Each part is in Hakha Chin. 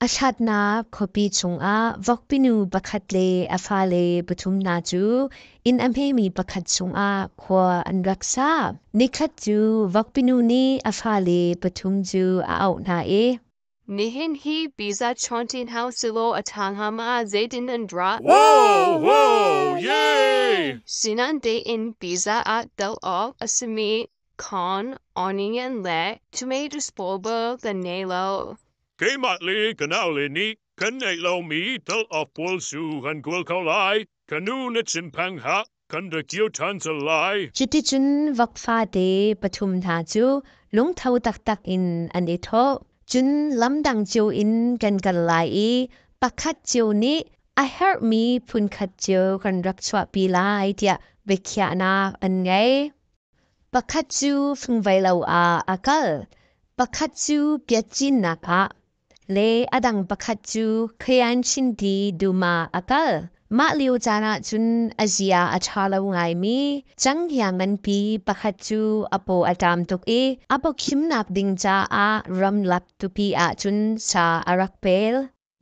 A hlatnak khuapi chungah vokpinu pakhat le a fale pathum hna cu inn a hmemi pakhat chungah khua an rak sa. Nikhat cu vokpinu nih a fale pathum cu a auh hna i, Nihin hi biza chawntin hau silo a ṭha hnga ma zeitin an ruah? Whoa, whoa, yay! Sinan tein biza ah tel awk a simi corn, onion le tomatoes pawl bal kan ngei lo. Keimah le ka naule nih kan ngeih lomi tal awk pawl cu kan kawl ko lai. Ka nu na chim peng hlah, kan ra kio ṭhan cang lai. Cuticun vok fate pathum hna cu lungtho taktak in an i thawh. Cun lamdang cio in kan kal lai i pakhat cio nih a herhmi phunkhat cio kan rak chuahpi lai tiah biakhiahnak an ngei. Pakhat cu fungvei lo ah a kal, pakhat cu biacinnak ah, le a dang pakhat cu Khayanchinti dum ah a kal. Mah lio caan ah cun a zia a ṭha lo ngaimi canghngia nganpi pakhat cu a paw a ṭam tuk i a pawkhimnak ding caah ramlak tupi ah cun sa a rak pel.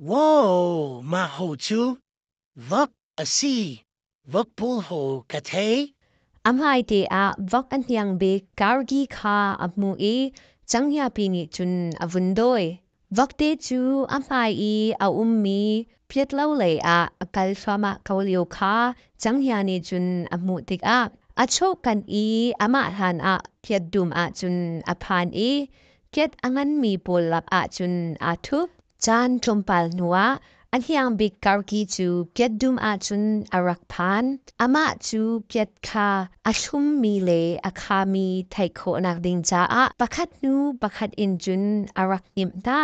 Wow, mah ho cu vok a si. Vok pawl ho ka thei. A hmaite ah vok a hniang bik Gargi kha a hmuh i canghngiapi nih cun a vun dawi. Vokte cu a hmai i a ummi piatlo lei ah a kal thluahmah ko lio kha canghngia nih cun a hmuh tikah a chawhkanh i amah hlan ah piat dum ah cun a phan i piat a nganmi pawl lak ah cun aa thup. Caan tlawmpal hnuah a hniang bik Karki cu piatdum ahcun a rak phan. Amah cu piat kha a thlummi le a khami theih khawhnak ding caah pakhat hnu pakhat in cun a rak hnimh hna.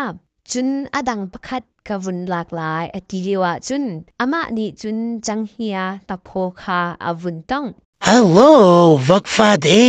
Cun a dang pakhat ka vun lak lai a ti lio ahcun amah nih cun canghngia hnaphaw kha a vun tongh. Hello, vokfate.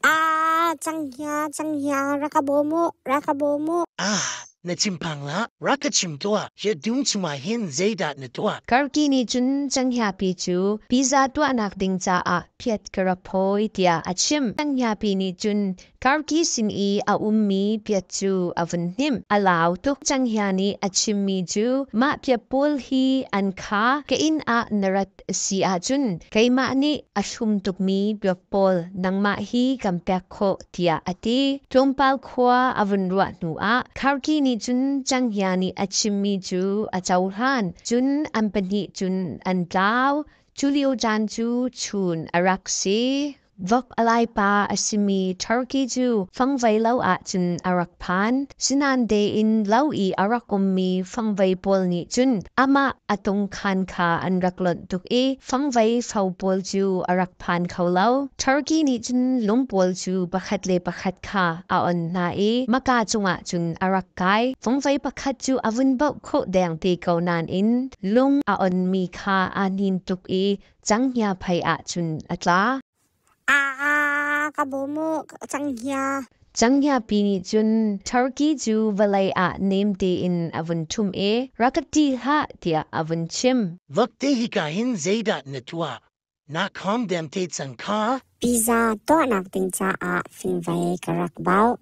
Ah, canghngia, canghngia, rak ka bawm u, rak ka bawm u. Ah, na chimphang hlah, rak ka chim tuah. Hi dum chungah hin zeidah na tuah? Karki nih cun canghngiapi cu pizza tuahnak ding caah phiat ka rak phawi tiah a chim. Canghngiapi nih cun Karki sin i a ummi piat cu a vun hnimh. A lau tuk. Canghngia nih a chimmi cu mah piat pawl hi an kha ka inn ah na rat a si ahcun keimah nih a thlum tukmi biak pawl nangmah hi kan pek khawh tiah a ti. Tlawmpal khua a vun ruah hnuah Kharki nih cun canghngia nih a chimmi cu a cohlan. Cun an pahnih cun an tlau. Cu lio caan cu chun a rak si. Vok a laipa a simi Turkey cu fangvei lo ahcun a rak phan. Sinan tein lo i a rak ummi fangvei pawl nih cun amah a tungkhan kha an rak lonh tuk i fangvei fo pawl cu a rak phan kho lo. Turkey nih cun lung pawl cu pakhat le pakhat kha a on hna i maka cungah cun a rak kai. Fangvei pakhat cu a vun boh khawh deng te ko nain lung a onmi kha aa hnin tuk i Canghngia phei ahcun a tla. Ah, ka bawm u, canghngia. Canghngia pi nih cun Turkey cu vawlei ah nem tein a vun ṭhum i rak ka ṭih hlah tiah a vun chim. Vokte hika hin zeidah na tuah? Na khawm dem te cang kha? Pizza tuahnak ding caah fingvei ka rak bauh.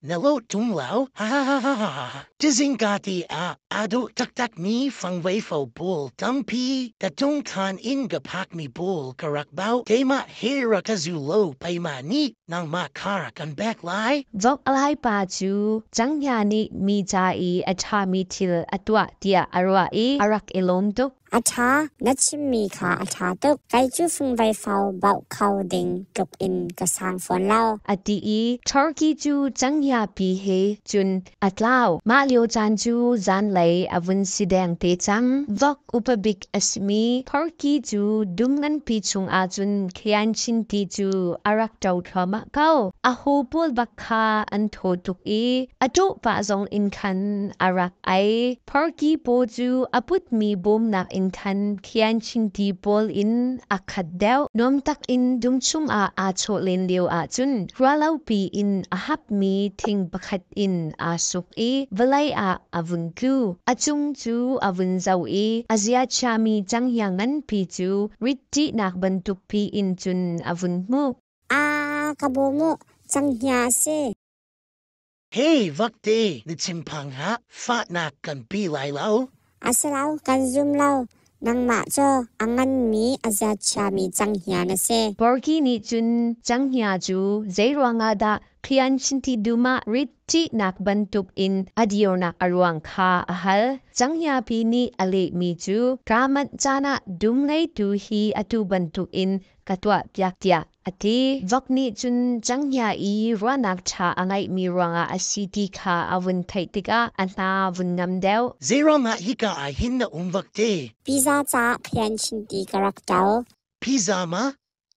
Na lo tung lo? Ha ha ha ha ha. Tizingka ti ah aa dawh taktakmi fangvei fo pawl tampi ka tungkhan in ka phakmi pawl ka rak bauh. Keimah he rak ka zu lo peimah nih nangmah kha kan pek lai. Vok alai pa cu canghngia nih mi ca i a ṭhami thil a tuah tiah a ruah i a rak i lawm tuk. A ṭha, na chimmi kha a ṭha tuk. Kei cu fungvei fo bauh kho ding tluk in ka sang fawn lo. A ti i Turkey cu canghngia pi he cun a tlau. Mah lio caan cu zanlei a vun si deng te cang. Vok upa bik a simi Turkey cu dum nganpi chungah cun khianchin ti cu a rak ṭo thluahmah ko. A haw pawl bak kha an thaw tuk i a ṭawh pah zong in khan a rak ei. Turkey paw cu a putmi bawmnak in khan khianchinti pawl in a khat deuh. Nuam tak in dum chungah aa chawh len lio ahcun ruahlopi in a hapmi thing pakhat in aa suk i vawlei ah a vun tlu. A cung cu a vun zoh i a ziachiami canghngia nganpi cu rit ṭihnak bantukpi in cun a vun hmuh. Aa, ka bawm u, canghngia a si. Hey vakte, na thinphang hlah, fahnak kan pe lai lo. A si lo, kan zum lo. Nangmah cu a nganmi a ziachiami canghngia na si. Porky nih cun canghngia cu zeiruangah dah Khian Chinti dum ah rit ṭihnak bantuk in a dirnak a ruang kha a hal. Canghngiapi nih a lehmi cu kaa manh caan ah dum ngeitu hi atu bantuk in ka tuahpiak tiah a ti. Vok nih cun canghngia i ruahnak ṭha a ngeihmi ruangah a si ti kha a vun theih tikah a hna vun ngam deuh. Zeiruangah hika ah hin na um vak te? Pizza caah Khian Chinti ka rak ṭo. Pizza ma?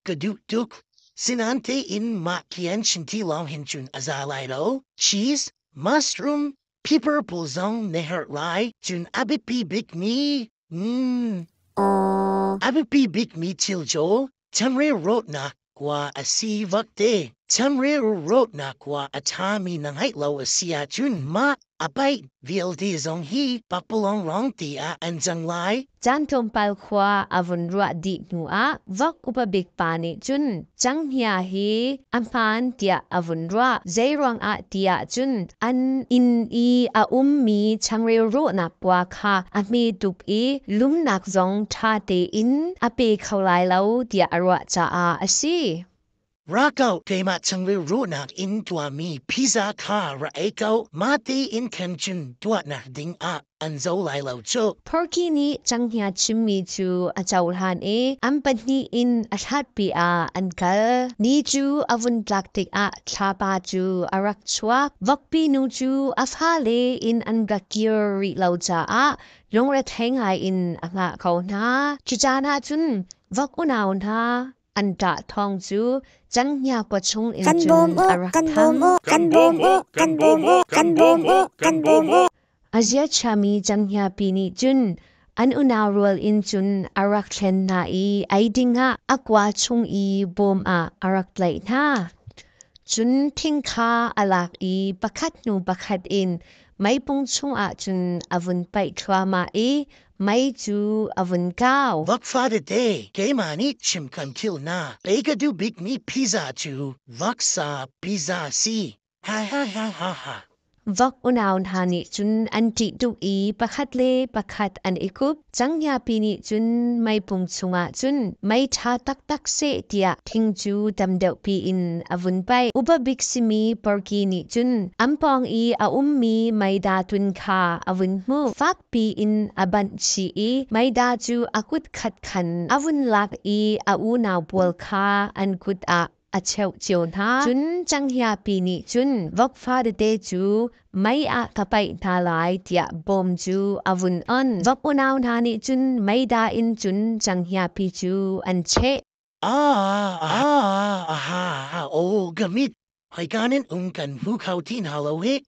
Ka duh tuk. Sinain tein mah khian chinti lawng hin cun a za lai lo. Cheese, mushroom, pepper pawl zong na herh lai. Cun a biapi bikmi, a biapi bikmi thil cu chamre rawtnak kua a si vak te. Chamre rawtnak kua a ṭhami na ngeih lo a si ahcun mah a paih vialte zong hi pakpalawng rong te ah an cang lai. Caan tlawmpal khua a vun ruah dih hnuah vok upa bik pa nih cun canghngia hi a hmaan tiah a vun ruah. Zeiruangah tiah cun an inn i a ummi changreu rawhnak kua kha a hme tuk i lumnak zong ṭha tein a pe kho lai lo tiah a ruah caah a si. Rakau keimah changreu rawhnak in tuahmi pizza kha ra ei ko. Mah tein khan cun tuahnak ding ah an zo lai lo cu. Porky nih canghngia chimmi cu a cohlan i an pahnih in a hlatpi ah an kal. Ni cu a vun tlak tikah thlapa cu a rak chuak. Vokpi nu cu a fale in an rak kir rih lo caah lungrethei ngai in a hngah ko hna. Cu caan ah cun vok unau hna an ṭah thawng cu canghngia kua in Kan cun bawm u, a rak kan thang. bawm u, kan bawm u, kan bawm u, kan bawm u, kan bawm u. A ziachiami canghngiapi nih cun an unau rual in cun a rak thlen hna i ei dingah a kua chung i bawm ah a rak tlaih hna. Cun thing kha a lak i pakhat hnu pakhat in meipung chungah cun a vun paih thluahmah i mei cu a vun kau. Vakfa tete, keimah nih chim kan thil na. Ei ka duh bikmi pizza cu vaksa pizza si. Ha ha ha ha ha. Vok unau hna nih cun an ṭih tuk i pakhat le pakhat an i kup. Canghngiapi nih cun meipung chungah cun mei ṭha taktak seh tiah thing cu tam deuhpi in a vun paih. Upa bik simi Porky nih cun an pawng i a ummi meida tun kha a vun hmuh. Fakpi in a banh chih i meida cu a kut khat khan a vun lak i a unau pawl kha an kut ah a cheuh cio hna. Cun canghngiapi nih cun vokfa tete cu mei ah ka paih hna lai tiah bawm cu a vun on. Vok unau hna nih cun meida in cun canghngiapi cu an cheh. Ah, ah, ah, oh, gamit. Hoi in um kan hu khau tin halo he.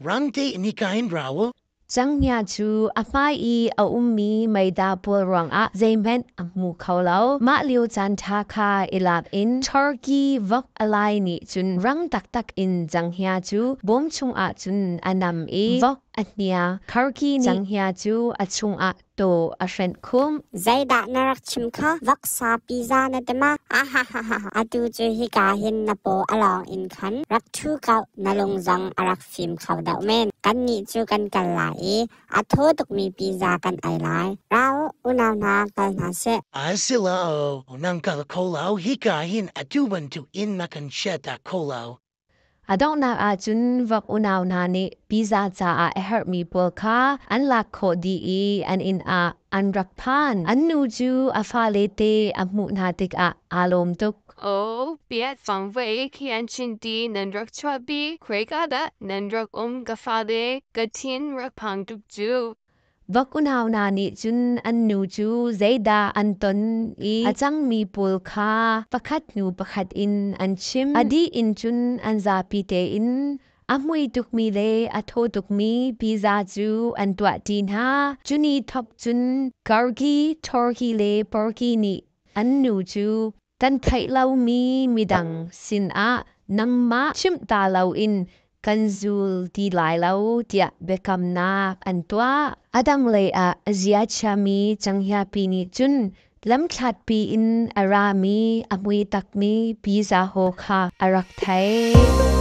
Rangte ni kain rawo. Canghngia cu a hmai i a ummi meida pawl ruangah zeihmanh a hmu kho lo. Mah lio caan ṭha kha i lak in Turkey vok a lai nih cun rang taktak in canghngia cu bawm chungah cun a nam i vok a hnia. Turkey nih canghngia cu a chungah taw a hrenh khum. Zeidah na rak chim kha? Voksa pizza na ti ma? Ahahaha. Atu cu hika hin na paw a lawng in khan rak ṭhu ko. Na lung zong a rak fim kho deuh men. Kannih cu kan kal lai i a thaw tukmi pizza kan ei lai. Ra u, unau hna, kal hna sih. Asila o, nang kal kho lo, hika hin atu bantuk in na kan chiata kho lo. A donghnak ahcun vok unau hna nih pizza caah a herhmi pawl kha an lak khawh dih i an inn ah an rak phan. An nu cu a fale te a hmuh hna tikah aa lawm tuk. O piat fangvei khian chinti nan rak chuahpi, khoika dah nan rak um ka fale, ka thin rak phang tuk cu. Vok unau hna nih cun an nu cu zeidah an ton i a cangmi pawl kha pakhat hnu pakhat in an chim. A dih in cun an zapi tein a hmui tukmi le a thaw tukmi pizza cu an tuahṭi hna. Cuni thawk cun Gargi, Torgi le Porky nih an nu cu kan theih lomi midang sinah nangmah chimh ta loin kan zul ti lai lo tiah biakamnak an tuah. A dang lei ah a ziachiami canghngiapi nih cun lamthlatpi in a rami a mui takmi pizza haw kha a rak theih.